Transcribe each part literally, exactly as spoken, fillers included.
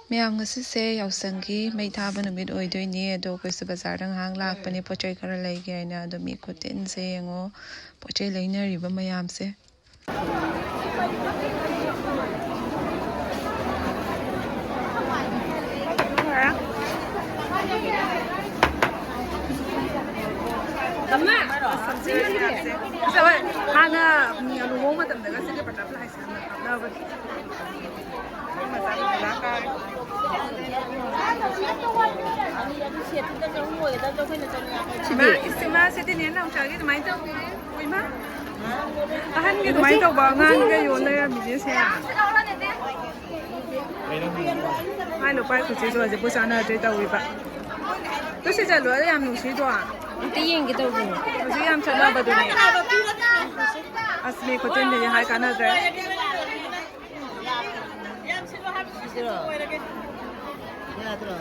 ꯃꯌꯥꯝ, ꯉꯁꯤꯁꯦ ꯌꯥꯎꯁꯪꯒꯤ ꯃꯩ ꯊꯥꯕ ꯅꯨꯃꯤꯠ ꯑꯣꯏꯗꯣꯏꯅꯦ꯫ ꯑꯗꯣ ꯑꯩꯈꯣꯏꯁꯨ ꯕꯖꯥꯔꯗ ꯉꯥꯏꯍꯥꯛ ꯂꯥꯛꯄꯅꯦ, ꯄꯣꯠ ꯆꯩ ꯈꯔ ꯂꯩꯒꯦ ꯍꯥꯏꯅ꯫ ꯑꯗꯣ ꯃꯤ ꯈꯨꯇꯤꯟꯁꯦ ꯌꯦꯡꯉꯣ, ꯄꯣꯠ ꯆꯩ ꯂꯩꯅꯔꯤꯕ ꯃꯌꯥꯝꯁꯦ꯫ ꯑꯃ, ꯍꯥꯟꯅ ꯂꯨꯍꯣꯡ ꯃꯇꯝꯗꯒ ꯁꯤꯒꯤ butterfly ꯁꯦ ꯌꯥꯝꯅ ꯍꯥꯞꯅꯕꯅꯦ꯫ ꯁꯤꯗꯤ? ꯏꯃꯥ, ꯏꯁ, ꯏꯃꯥ, ꯁꯤꯗꯤ ꯅꯦ ꯅꯥꯎꯆꯥꯒꯤ ꯑꯗꯨꯃꯥꯏꯅ ꯇꯧꯕꯤꯔꯦ꯫ ꯏꯃꯥ, ꯑꯍꯟꯒꯤ ꯑꯗꯨꯃꯥꯏꯅ ꯇꯧꯕ ꯑꯉꯥꯡꯒ ꯌꯣꯟ ꯂꯩꯔꯝꯃꯤꯅꯦ ꯁꯦ꯫ ꯃꯥꯏ ꯅꯨꯄꯥ ꯈꯨꯠꯁꯤꯁꯨ ꯍꯧꯖꯤꯛꯄꯨ ꯆꯥꯟꯅꯗ꯭ꯔꯦ ꯇꯧꯔꯤꯕ꯫ ꯇꯨ ꯁꯤ ꯆꯠꯂꯣ, ꯑꯗ ꯌꯥꯝ ꯅꯨꯡꯁꯤꯗꯣ꯫ ꯑꯝꯇ ꯌꯦꯡꯒꯦ ꯇꯧꯕꯅꯦ꯫ ꯍꯧꯖꯤꯛ ꯌꯥꯝ ꯆꯠꯅꯕꯗꯨꯅꯦ꯫ ꯑꯁ, ꯃꯤ ꯈꯨꯆꯤꯟꯗꯨꯗꯤ ꯍꯥꯏ ꯀꯥꯟꯅꯗ꯭ꯔꯦ꯫ ꯌꯥꯗ꯭ꯔꯣ?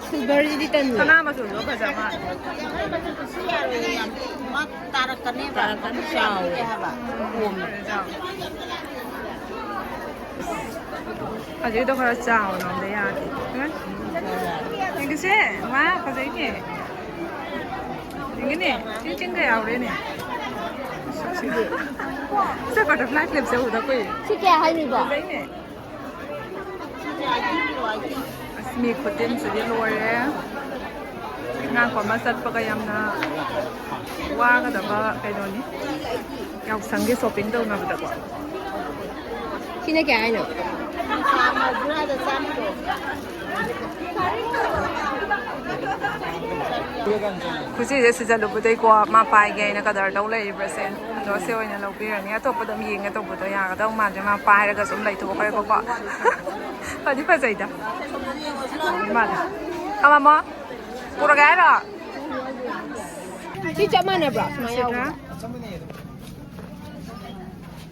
Silverꯁꯤꯗꯤ ꯇꯟꯕ꯫ ꯁꯅꯥ ꯃꯆꯨꯗꯣ ꯐꯖ ꯃꯥꯜꯂꯦ꯫ ꯁꯤ ꯌꯥꯔꯣꯏꯌꯦ, ꯌꯥꯝ ꯃꯥ ꯇꯥꯔꯛꯀꯅꯦꯕ꯫ ꯇꯥꯔꯛꯀꯅꯤ, ꯆꯥꯎꯋꯦ꯫ ꯍꯥꯏꯕ꯫ ꯎꯝ, ꯐꯖꯩ꯫ ꯍꯧꯖꯤꯛꯀꯤꯗꯣ ꯈꯔ ꯆꯥꯎꯅ ꯑꯝꯇ ꯌꯥꯗꯦ꯫ ꯌꯦꯡꯒꯦꯁꯦ, ꯃꯥ ꯐꯖꯩꯅꯦ꯫ ꯌꯦꯡꯒꯦꯅꯦ, ꯆꯤꯡ ꯆꯤꯡꯒ ꯌꯥꯎꯔꯦꯅꯦ꯫ ꯁꯤ butterfly clipꯁꯦ ꯎꯗ ꯀꯨꯏꯔꯦ꯫ ꯁꯤ ꯀꯌꯥ ꯍꯥꯏꯅꯣꯕ? ꯐꯖꯩꯅꯦ꯫ ꯑꯁ, ꯃꯤ ꯈꯨꯇꯤꯟꯁꯤꯗꯤ ꯂꯣꯏꯔꯦ꯫ ꯉꯥꯛꯄ ꯑꯃ ꯆꯠꯄꯒ ꯌꯥꯝꯅ ꯋꯥꯒꯗꯕ ꯀꯩꯅꯣꯅꯤ, ꯌꯥꯎꯁꯪꯒꯤ shopping ꯇꯧꯅꯕꯗꯀꯣ꯫ ꯁꯤꯅ ꯀꯌꯥ ꯍꯥꯏꯅꯣ? ꯈꯨꯖꯤꯁꯦ ꯁꯤꯖꯜꯂꯨꯕꯗꯩꯀꯣ, ꯃꯥ ꯄꯥꯏꯒꯦ ꯍꯥꯏꯅ ꯀꯗꯔ ꯇꯧ ꯂꯩꯔꯤꯕ꯭ꯔꯥꯁꯦ꯫ ꯑꯗꯣ ꯁꯤ ꯑꯣꯏꯅ ꯂꯧꯕꯤꯔꯅꯤ꯫ ꯑꯇꯣꯞꯄꯗ ꯑꯃ ꯌꯦꯡꯒꯦ ꯇꯧꯕꯗꯣ ꯌꯥꯒꯗꯧ ꯃꯥꯟꯗ꯭ꯔꯦ꯫ ꯃꯥ ꯄꯥꯏꯔꯒ ꯁꯨꯝ ꯂꯩꯊꯣꯛꯈ꯭ꯔꯦꯕꯀꯣ꯫ ꯐꯗꯤ ꯐꯖꯩꯗ꯫ ꯃꯥꯅꯦ꯫ ꯊꯝꯃꯝꯃꯣ꯫ ꯄꯨꯔꯒꯦ ꯍꯥꯏꯔꯣ? ꯁꯤ ꯆꯞ ꯃꯥꯟꯅꯕ꯭ꯔꯣ? ꯁꯨꯃꯥꯏꯅ ꯌꯥꯎꯕ꯭ꯔꯥ?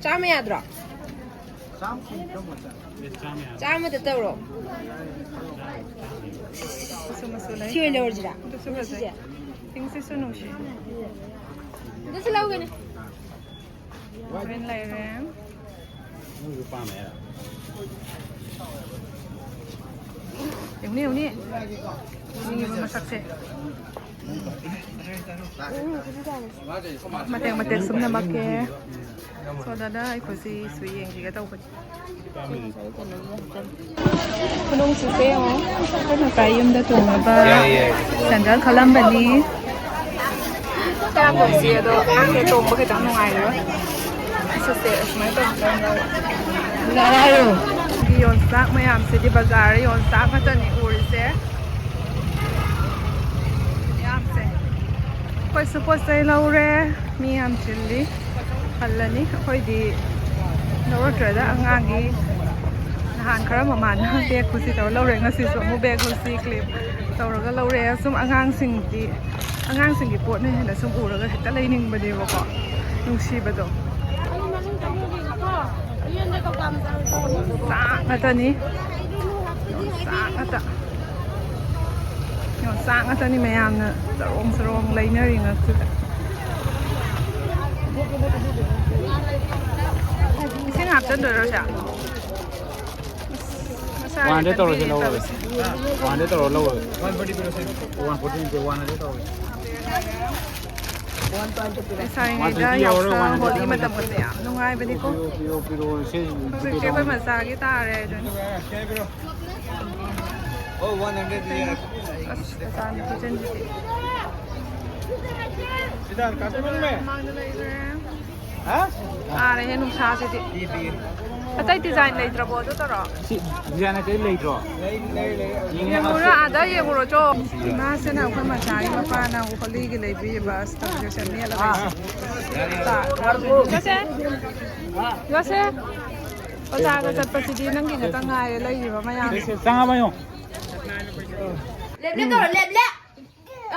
ꯆꯥꯝꯃ ꯌꯥꯗ꯭ꯔꯣ? ꯆꯥꯝꯃꯗ ꯇꯧꯔꯣ꯫ ꯃꯆꯨ ꯃꯆꯨ ꯂꯩ꯫ ꯁꯤ ꯑꯣꯏꯅ ꯂꯧꯔꯁꯤꯔꯥ? ꯑꯗꯨꯁꯨ ꯐꯖꯩ꯫ ꯁꯤꯁꯦ? Pinkꯁꯤꯁꯨ ꯅꯨꯡꯁꯤ꯫ ꯑꯗꯨꯁꯨ ꯂꯧꯒꯅꯤ꯫ Green ꯂꯩꯔꯦ꯫ ꯄꯥꯝꯃꯦ꯫ ꯌꯦꯡꯅꯤ, ꯌꯦꯡꯅꯤ꯫ ꯌꯦꯡꯉꯤꯕ ꯃꯁꯛꯁꯦ꯫ ꯃꯇꯦꯛ ꯃꯇꯦꯛ ꯁꯨꯝ ꯅꯝꯃꯛꯀꯦ꯫ ꯁꯣꯗꯥꯗ ꯑꯩꯈꯣꯏꯁꯤ ꯁꯨ ꯌꯦꯡꯈꯤꯒꯦ ꯇꯧꯕꯅꯤ꯫ ꯈꯨꯅꯨꯡꯁꯤꯁꯦ ꯌꯦꯡꯉꯣ꯫ ꯑꯩꯈꯣꯏ ꯉꯁꯥꯏ ꯌꯨꯝꯗ ꯇꯣꯡꯅꯕ ꯌꯥꯏ, ꯌꯥꯏ꯫ ꯁꯦꯟꯗꯜ ꯈꯜꯂꯝꯕꯅꯤ꯫ ꯌꯥꯝ ꯅꯨꯡꯁꯤ ꯑꯗꯣ, ꯑꯉꯥꯡꯁꯦ ꯇꯣꯡꯕ ꯈꯤꯇꯪ ꯅꯨꯡꯉꯥꯏꯔꯣꯏ꯫ ꯁꯤꯁꯦ ꯑꯁꯨꯃꯥꯏꯅ ꯇꯧꯔꯒ ꯌꯣꯟꯆꯥꯛ ꯃꯌꯥꯝꯁꯤꯗꯤ ꯕꯖꯥꯔꯗ ꯌꯣꯟꯆꯥꯛ ꯉꯥꯛꯇꯅꯤ ꯎꯔꯤꯁꯦ꯫ ꯌꯥꯝꯁꯦ꯫ ꯑꯩꯈꯣꯏꯁꯨ ꯄꯣꯠ ꯆꯩ ꯂꯧꯔꯦ꯫ ꯃꯤ ꯌꯥꯝ ꯆꯤꯜꯂꯤ꯫ ꯍꯜꯂꯅꯤ꯫ ꯑꯩꯈꯣꯏꯗꯤ ꯂꯧꯔꯛꯇ꯭ꯔꯦꯗ꯫ ꯑꯉꯥꯡꯒꯤ ꯅꯍꯥꯟ ꯈꯔ ꯃꯃꯥꯅ ꯕꯦꯒ ꯈꯨꯁꯤ ꯇꯧꯔ ꯂꯧꯔꯦ꯫ ꯉꯁꯤꯁꯨ ꯑꯃꯨꯛ ꯕꯦꯒ ꯈꯨꯁꯤ ꯀ꯭ꯂꯤꯞ ꯇꯧꯔꯒ ꯂꯧꯔꯦ꯫ ꯁꯨꯝ ꯑꯉꯥꯡꯁꯤꯡꯗꯤ, ꯑꯉꯥꯡꯁꯤꯡꯒꯤ ꯄꯣꯠꯅ ꯍꯦꯟꯅ ꯁꯨꯝ ꯎꯔꯒ ꯍꯦꯛꯇ ꯂꯩꯅꯤꯡꯕꯗꯣ꯫ ꯅꯨꯡꯁꯤꯕꯗꯣ꯫ ꯆꯥꯛ ꯉꯥꯛꯇꯅꯤ꯫ ꯆꯥꯛ ꯉꯥꯛꯇ꯫ ꯌꯣꯡꯆꯥꯛ ꯉꯥꯛꯇꯅꯤ ꯃꯌꯥꯝꯅ ꯆꯔꯣꯡ ꯆꯔꯣꯡ ꯂꯩꯅꯔꯤ ꯉꯛꯁꯤꯗ꯫ ꯏꯁꯤꯡ ꯍꯥꯞꯆꯤꯟꯗꯣꯏꯔꯣ ꯁꯦ? ꯃꯁꯥꯒꯤ ꯋꯥꯟꯗ ꯇꯧꯔꯁꯦ, ꯀꯟꯕꯤꯔꯤ ꯂꯧꯔꯒꯦ꯫ ꯇꯧꯔꯤꯁꯦ꯫ ꯋꯥꯟꯗ ꯇꯧꯔ ꯂꯧꯔꯒꯦ꯫ ꯋꯥꯟ ꯐꯣꯔꯇꯤ ꯅꯠꯇꯦ, ꯋꯥꯟ ꯍꯟꯗ꯭ꯔꯦꯗ ꯇꯧꯔꯒꯦ꯫ ꯂꯩꯁꯥꯔꯤꯉꯩꯗ ꯌꯥꯎꯁꯪ, ꯍꯣꯂꯤ ꯃꯇꯝꯒꯁꯦ ꯌꯥꯝ ꯅꯨꯡꯉꯥꯏꯕꯅꯤꯀꯣ꯫ ꯄꯤꯔꯛꯑꯣ, ꯄꯤꯔꯛꯑꯣ, ꯄꯤꯔꯛꯑꯣ꯫ ꯁꯦ, ꯍꯧꯖꯤꯛꯇꯤ ꯑꯩꯈꯣꯏ ꯃꯆꯥꯒꯤ ꯇꯥꯔꯦ ꯑꯗꯨꯅꯤ꯫ ꯑꯣ, ꯋꯥꯟ ꯍꯟꯗ꯭ꯔꯦꯗ ꯄꯤꯔꯛꯑꯣ꯫ ꯑꯁ, ꯃꯆꯥꯅꯤ ꯈꯨꯆꯟꯁꯤꯗꯤ꯫ ꯁꯤꯗ ꯀꯥꯁꯨ ꯅꯪꯃꯦ꯫ ꯃꯃꯥꯡꯗ ꯂꯩꯈ꯭ꯔꯦ꯫ ꯍꯥ? ꯁꯥꯔꯦꯍꯦ ꯅꯨꯡꯁꯥꯁꯤꯗꯤ꯫ ꯄꯤ, ꯄꯤ꯫ ꯑꯇꯩ ꯗꯤꯖꯥꯏꯟ ꯂꯩꯇ꯭ꯔꯕꯣ ꯑꯗꯨ ꯇꯧꯔꯣ? ꯁꯤ ꯗꯤꯖꯥꯏꯟ ꯑꯇꯩ ꯂꯩꯇ꯭ꯔꯣ? ꯂꯩ, ꯂꯩ, ꯂꯩ꯫ ꯌꯦꯡꯉꯨꯔꯣ, ꯑꯥꯗ ꯌꯦꯡꯉꯨꯔꯣ, ꯆꯣ꯫ ꯏꯃꯥꯁꯤꯅ ꯑꯩꯈꯣꯏ ꯃꯆꯥꯒꯤ ꯃꯄꯥꯅ ꯍꯣꯂꯤꯒꯤ ꯂꯩꯕꯤꯔꯤꯕ ꯑꯁ ꯇꯧꯔꯤꯁꯦ ꯃꯦꯠꯂꯒ ꯆꯥ-, ꯆꯥ-, ꯌꯣꯁꯦ, ꯌꯣꯁꯦ꯫ ꯕꯖꯥꯔꯒ ꯆꯠꯄꯁꯤꯗꯤ ꯅꯪꯒꯤ ꯈꯛꯇ ꯉꯥꯏꯔꯦ ꯂꯩꯔꯤꯕ ꯃꯌꯥꯝꯁꯦ꯫ ꯆꯪꯉꯕ ꯌꯦꯡꯉꯣ꯫ ꯂꯦꯞ, ꯂꯦꯞ ꯇꯧꯔꯣ, ꯂꯦꯞ, ꯂꯦꯞ꯫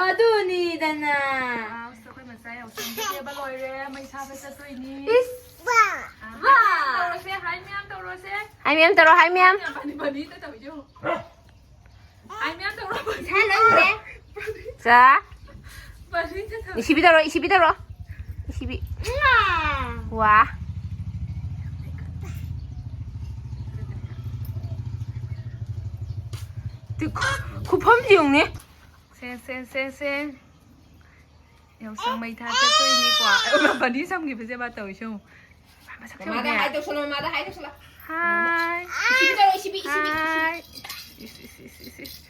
ꯑꯗꯨꯅꯤꯗꯅ꯫ ꯑꯁ, ꯑꯩꯈꯣꯏ ꯃꯆꯥ ꯌꯥꯎꯁꯪꯒꯤ ꯀꯦꯕ ꯂꯣꯏꯔꯦ, ꯃꯩ ꯊꯥꯕ ꯆꯠꯇꯣꯏꯅꯤ꯫ ꯏꯁ꯫ ꯑꯥ, ꯋꯥ꯫ ꯇꯧꯔꯁꯦ, ꯍꯥꯏ ꯃꯌꯥꯝ ꯇꯧꯔꯁꯦ꯫ ꯍꯥꯏ ꯃꯌꯥꯝ ꯇꯧꯔꯣ, ꯍꯥꯏ ꯃꯌꯥꯝ꯫ ꯌꯥꯝ ꯐꯅꯤ ꯐꯅꯤ ꯇꯧ ꯇꯧ ꯌꯦꯡꯉꯣ꯫ ꯍꯥꯏ ꯃꯌꯥꯝ ꯇꯧꯔꯣ꯫ ꯏꯁꯥ ꯂꯣꯏꯔꯦ꯫ ꯆꯥ꯫ ꯐꯅꯤ ꯇꯧ ꯇꯧ꯫ ꯏꯁꯤꯕꯤ ꯇꯧꯔꯣ, ꯏꯁꯤꯕꯤ ꯇꯧꯔꯣ꯫ ꯏꯁꯤꯕꯤ꯫ ꯋꯥ꯫ ꯋꯥ꯫ ꯈꯨꯐꯝꯁꯤ ꯌꯦꯡꯉꯨꯅꯦ꯫ ꯁꯦ, ꯁꯦ, ꯁꯦ, ꯁꯦ꯫ ꯌꯥꯎꯁꯪ ꯃꯩ ꯊꯥ ꯆꯠꯇꯣꯏꯅꯤꯀꯣ꯫ ꯑꯦ, ꯕꯗꯤ ꯁꯝꯈꯤꯕꯁꯦ ꯃꯥ ꯇꯧꯔꯤꯁꯦ ꯌꯦꯡꯉꯨ꯫ ꯃꯁꯛꯁꯦ ꯃꯃꯥꯗ ꯌꯦꯡꯉꯨꯅꯦ꯫ ꯍꯥꯏ ꯇꯧꯁꯜꯂꯣ, ꯃꯃꯥꯗ ꯍꯥꯏ ꯇꯧꯁꯜꯂꯣ꯫ ꯍꯥꯏ꯫ ꯏꯁꯤꯕꯤ ꯇꯧꯔꯣ, ꯏꯁꯤꯕꯤ, ꯏꯁꯤꯕꯤ, ꯏꯁꯤꯕꯤ꯫ ꯍꯥꯏ꯫ ꯏꯁ, ꯏꯁ, ꯏꯁ, ꯏꯁ, ꯏꯁ꯫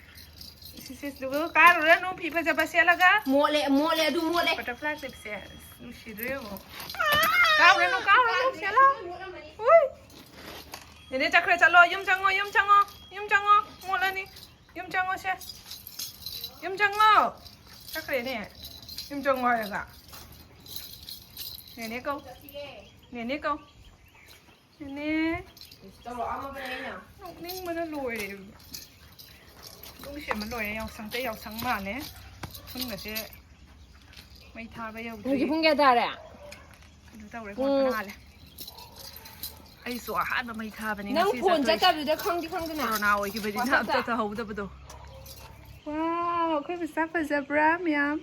ꯏꯁ, ꯏꯁ, ꯏꯁ, ꯀꯥꯔꯨꯔꯅꯨ, ꯐꯤ ꯐꯖꯕ ꯁꯦꯠꯂꯒ꯫ ꯃꯣꯠꯂꯦ, ꯃꯣꯠꯂꯦ, ꯑꯗꯨ ꯃꯣꯠꯂꯦ꯫ Butterfly clipꯁꯦ, ꯑꯁ, ꯅꯨꯡꯁꯤꯗ꯭ꯔꯣ ꯌꯦꯡꯉꯣ꯫ ꯀꯥꯔꯨꯔꯅꯨ, ꯀꯥꯔꯨꯔꯅꯨ, ꯁꯦꯠꯂꯣ꯫ ꯎꯏ꯫ ꯅꯦꯅꯦ ꯆꯠꯈ꯭ꯔꯦ, ꯆꯠꯂꯣ, ꯌꯨꯝ ꯆꯪꯉꯣ, ꯌꯨꯝ ꯆꯪꯉꯣ, ꯌꯨꯝ ꯆꯪꯉꯣ, ꯃꯣꯠꯂꯅꯤ꯫ ꯌꯨꯝ ꯆꯪꯉꯣꯁꯦ꯫ ꯌꯨꯝ ꯆꯪꯉꯣ꯫ ꯆꯠꯈ꯭ꯔꯦꯅꯦ꯫ ꯌꯨꯝ ꯆꯪꯉꯣ ꯍꯥꯏꯔꯒ꯫ ꯅꯦꯅꯦ ꯀꯧ꯫ ꯅꯦꯅꯦ ꯀꯧ꯫ ꯅꯦꯅꯦ꯫ ꯇꯧꯔꯛꯑꯝꯃꯕꯅꯦ ꯑꯩꯅ꯫ ꯅꯣꯛꯅꯤꯡꯕꯅ ꯂꯣꯏꯔꯦ꯫ ꯅꯨꯡꯁꯤ ꯑꯃ ꯂꯣꯏꯔꯦ꯫ ꯌꯥꯎꯁꯪꯗ ꯌꯥꯎꯁꯪ ꯃꯥꯜꯂꯦ꯫ ꯁꯝꯒꯁꯦ ꯃꯩ ꯊꯥꯕ ꯌꯧꯗ꯭ꯔꯤ꯫ ꯍꯧꯖꯤꯛ ꯄꯨꯡ ꯀꯌꯥ ꯇꯥꯔꯦ? ꯑꯗꯨ ꯇꯧꯔꯦ, ꯎꯝ꯫ ꯐꯣꯟ ꯍꯥꯜꯂꯦ꯫ ꯑꯩꯁꯨ ꯑꯍꯥꯟꯕ ꯃꯩ ꯊꯥꯕꯅꯤ ꯅꯪ ꯉꯁꯤ ꯐꯣꯟ ꯆꯠꯇꯣꯏꯁꯦ꯫ ꯆꯠꯇꯕꯗꯨꯗ ꯈꯪꯗꯤ ꯈꯪꯗꯅ꯫ ꯀꯣꯔꯣꯅꯥ ꯑꯣꯏꯈꯤꯕꯅꯤꯅ ꯋꯥꯆꯞꯇ꯫ ꯑꯝꯇ ꯇꯧꯍꯧꯗꯕꯗꯣ꯫ ꯋꯥꯎ, ꯑꯩꯈꯣꯏ ꯃꯆꯥ ꯐꯖꯕ꯭ꯔꯥ ꯃꯌꯥꯝ?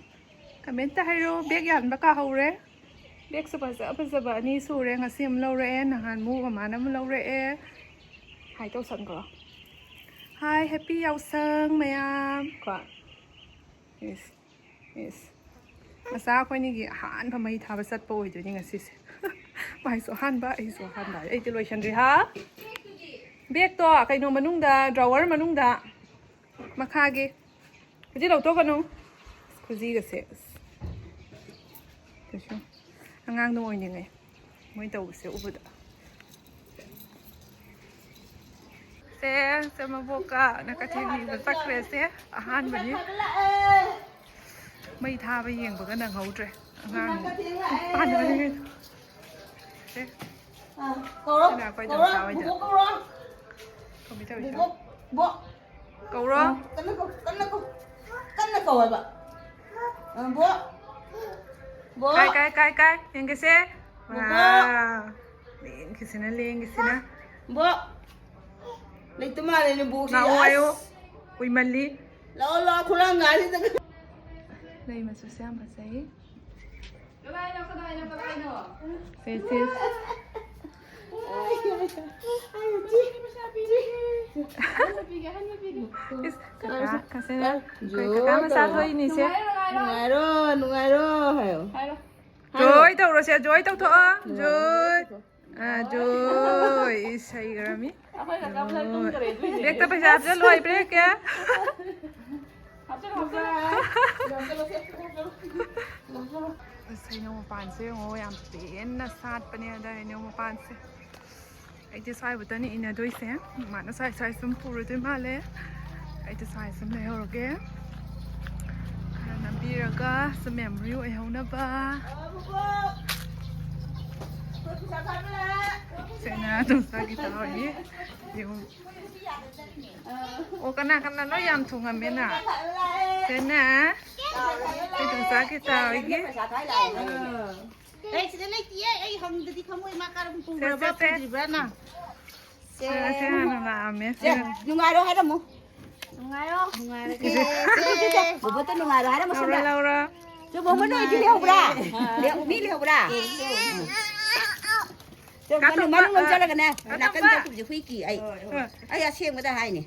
ꯀꯃꯦꯟꯇ ꯍꯥꯏꯔꯣ꯫ ꯕꯦꯛ ꯌꯥꯟꯕ ꯀꯥꯍꯧꯔꯦ꯫ ꯕꯦꯛꯁꯨ ꯐꯖ ꯐꯖꯕ ꯑꯅꯤ ꯁꯨꯔꯦ꯫ ꯉꯁꯤ ꯑꯃ ꯂꯧꯔꯛꯑꯦ, ꯅꯍꯥꯟ ꯃꯨ ꯃꯃꯥꯅ ꯑꯃ ꯂꯧꯔꯛꯑꯦ꯫ ꯍꯥꯏ ꯇꯧꯁꯟꯈ꯭ꯔꯣ꯫ ꯍꯥꯏ, ꯍꯦꯄꯤ ꯌꯥꯎꯁꯪ ꯃꯌꯥꯝ꯫ ꯀꯣ꯫ ꯏꯁ, ꯏꯁ꯫ ꯃꯆꯥ ꯑꯩꯈꯣꯏꯅꯤꯒꯤ ꯑꯍꯥꯟꯕ ꯃꯩ ꯊꯥꯕ ꯆꯠꯄ ꯑꯣꯏꯗꯣꯏꯅꯤ ꯉꯁꯤꯁꯦ꯫ ꯃꯥꯏꯁꯨ ꯑꯍꯥꯟꯕ, ꯑꯩꯁꯨ ꯑꯍꯥꯟꯕ꯫ ꯑꯩꯗꯤ ꯂꯣꯏꯁꯟꯗ꯭ꯔꯤ꯫ ꯍꯥ? ꯕꯦꯛꯇꯣ ꯀꯩꯅꯣ ꯃꯅꯨꯡꯗ, ꯗ꯭ꯔꯥꯋꯔ ꯃꯅꯨꯡꯗ꯫ ꯃꯈꯥꯒꯤ꯫ ꯈꯨꯖꯤ ꯂꯧꯊꯣꯛꯀꯅꯨ꯫ ꯈꯨꯖꯤꯒꯁꯦ꯫ ꯑꯁ꯫ ꯀꯩꯁꯨ ꯑꯉꯥꯡꯗꯣ ꯑꯣꯏꯅꯤꯡꯉꯦ꯫ ꯃꯣꯏ ꯇꯧꯕꯁꯦ ꯎꯕꯗ꯫ ꯁꯦ, ꯁꯦ ꯃꯕꯣꯛꯀ ꯅ ꯀꯩꯊꯦꯜ ꯌꯦꯡꯕ ꯆꯠꯈ꯭ꯔꯦ ꯁꯦ꯫ ꯑꯍꯥꯟꯕꯅꯤ꯫ ꯃꯩ ꯊꯥꯕ ꯌꯦꯡꯕꯒ ꯅꯪꯍꯧꯗ꯭ꯔꯦ꯫ ꯑꯉꯥꯡ ꯄꯥꯟꯅꯔꯤꯉꯩꯗ꯫ ꯁꯦ꯫ ꯑꯥ, ꯀꯧꯔꯣ, ꯁꯤꯅ ꯑꯩꯈꯣꯏ ꯀꯧꯔꯣ, ꯗꯣꯝꯆꯥ ꯍꯣꯏꯗ꯫ ꯕꯨꯕꯣꯛ ꯀꯧꯔꯣ꯫ ꯀꯧꯕꯤ ꯇꯧꯔꯤꯁꯦ꯫ ꯕꯨꯕꯣꯛ, ꯕꯣꯛ꯫ ꯀꯧꯔꯣ꯫ ꯀꯟꯅ ꯀꯧ, ꯀꯟꯅ ꯀꯧ, ꯀꯟꯅ ꯀꯧ ꯍꯥꯏꯕ꯫ ꯑ, ꯕꯣꯛ꯫ ꯕꯣꯛ꯫ ꯀꯥꯏ, ꯀꯥꯏ, ꯀꯥꯏ, ꯀꯥꯏ? ꯌꯦꯡꯒꯦꯁꯦ꯫ ꯕꯣꯛ꯫ ꯋꯥ꯫ ꯂꯦꯡꯒꯤꯁꯤꯅ, ꯂꯦꯡꯒꯤꯁꯤꯅ꯫ ꯕꯣꯛ꯫ ꯂꯩꯇ ꯃꯥꯜꯂꯦ ꯅꯕꯣꯛꯁꯦ꯫ ꯂꯥꯛꯑꯣ ꯍꯥꯏꯌꯣ꯫ ꯑꯁ꯫ ꯀꯨꯏꯃꯜꯂꯤ꯫ ꯂꯥꯛꯑꯣ, ꯂꯥꯛꯑꯣ, ꯈꯨꯂꯥꯡ ꯉꯥꯁꯤꯗ꯫ ꯂꯩ ꯃꯆꯨꯁꯦ ꯌꯥꯝ ꯐꯖꯩ꯫ ꯀꯗꯥꯏꯅꯣ, ꯀꯗꯥꯏꯅꯣ, ꯀꯗꯥꯏꯅꯣ? ꯁꯦ, ꯁꯦ꯫ ꯑꯩ, ꯑꯩ, ꯑꯩ, ꯆꯦ, ꯆꯦ꯫ ꯏꯁ, ꯀꯀꯥ, ꯀꯀꯥꯁꯦ, ꯑꯩꯈꯣꯏ ꯀꯀꯥ ꯃꯆꯥ ꯊꯣꯛꯏꯅꯤꯁꯦ꯫ ꯅꯨꯡꯉꯥꯏꯔꯣ, ꯅꯨꯡꯉꯥꯏꯔꯣ ꯍꯥꯏꯌꯣ꯫ ꯖꯣꯏ ꯇꯧꯔꯣꯁꯦ, ꯖꯣꯏ ꯇꯧꯊꯣꯛꯑꯣ, ꯖꯣꯏ꯫ ꯑꯥ, ꯖꯣꯏ, ꯏꯁ, ꯍꯩꯈ꯭ꯔꯃꯤ꯫ ꯕꯦꯛꯇ ꯄꯩꯁꯥ ꯍꯥꯞꯆꯜꯂꯣ, ꯑꯩ ꯄꯤꯔꯛꯀꯦ꯫ ꯑꯁ, ꯍꯩꯅꯧ ꯃꯄꯥꯟꯁꯦ ꯌꯦꯡꯉꯣ, ꯌꯥꯝ ꯄꯦꯟꯅ ꯁꯥꯠꯄꯅꯦ ꯍꯟꯗꯛ ꯍꯩꯅꯧ ꯃꯄꯥꯟꯁꯦ꯫ ꯑꯩꯗꯤ ꯁ꯭ꯋꯥꯏꯕꯨꯛꯇꯅꯤ ꯏꯟꯅꯗꯣꯏꯁꯦ꯫ ꯃꯥꯅ ꯁ꯭ꯋꯥꯏ ꯁ꯭ꯋꯥꯏ ꯁꯨꯝ ꯄꯨꯔꯗꯣꯏ ꯃꯥꯜꯂꯦ꯫ ꯑꯩꯗꯤ ꯁ꯭ꯋꯥꯏ ꯁꯨꯝ ꯂꯩꯍꯧꯔꯒꯦ꯫ ꯈꯔ ꯅꯝꯕꯤꯔꯒ ꯁꯨꯝ memory ꯑꯣꯏꯍꯧꯅꯕ꯫ ꯁꯦꯅꯥ ꯇꯣꯝꯆꯥꯒꯤ ꯇꯧꯔꯤ꯫ ꯌꯦꯡꯉꯨ꯫ ꯑꯣ, ꯀꯅꯥ ꯀꯅꯥꯅꯣ ꯌꯥꯝ ꯊꯨꯡꯉꯝꯃꯦꯅ? ꯁꯦꯅꯥ꯫ ꯑꯩ ꯇꯣꯝꯆꯥꯒꯤ ꯇꯧꯔꯤ꯫ ꯑꯦ, ꯁꯤꯗ ꯂꯩꯇꯤꯌꯦ꯫ ꯑꯩ ꯍꯪꯗꯗꯤ ꯈꯪꯉꯣꯏ꯫ ꯃꯥ ꯀꯔꯝ ꯄꯨꯈ꯭ꯔꯕ, ꯁꯦ, ꯁꯦ, ꯁꯦ꯫ ꯄꯨꯗ꯭ꯔꯤꯕ꯭ꯔꯥꯅ? ꯁꯦ, ꯁꯦ ꯍꯥꯟꯅ ꯂꯥꯛꯑꯝꯃꯦ꯫ ꯁꯦ, ꯅꯨꯡꯉꯥꯏꯔꯣ ꯍꯥꯏꯔꯝꯃꯨ꯫ ꯅꯨꯡꯉꯥꯏꯔꯣ? ꯅꯨꯡꯉꯥꯏꯔꯒꯦ꯫ ꯁꯦ, ꯁꯦ꯫ ꯕꯣꯕꯣꯠꯇ ꯅꯨꯡꯉꯥꯏꯔꯣ ꯍꯥꯏꯔꯝꯃꯨ ꯂꯧꯔꯣ, ꯁꯣꯝꯗ꯫ ꯂꯧꯔꯣ꯫ ꯁꯦ, ꯕꯣꯕꯣꯠ ꯅꯣꯏꯗꯤ ꯂꯩꯍꯧꯕ꯭ꯔꯥ? ꯂꯩ-, ꯃꯤ ꯂꯩꯍꯧꯕ꯭ꯔꯥ? ꯁꯦ, ꯀꯥꯇꯣꯝꯕ, ꯃꯅꯨꯡ ꯂꯣꯝ ꯑ, ꯆꯠꯂꯒꯅꯦ, ꯀꯥꯇꯣꯝꯕ꯫ ꯅꯥꯀꯟ ꯆꯠꯈꯤꯕꯁꯦ ꯍꯨꯏ ꯀꯤ ꯑꯩ꯫ ꯑ꯫ ꯑꯩ ꯑꯁꯦꯡꯕꯗ ꯍꯥꯏꯅꯦ꯫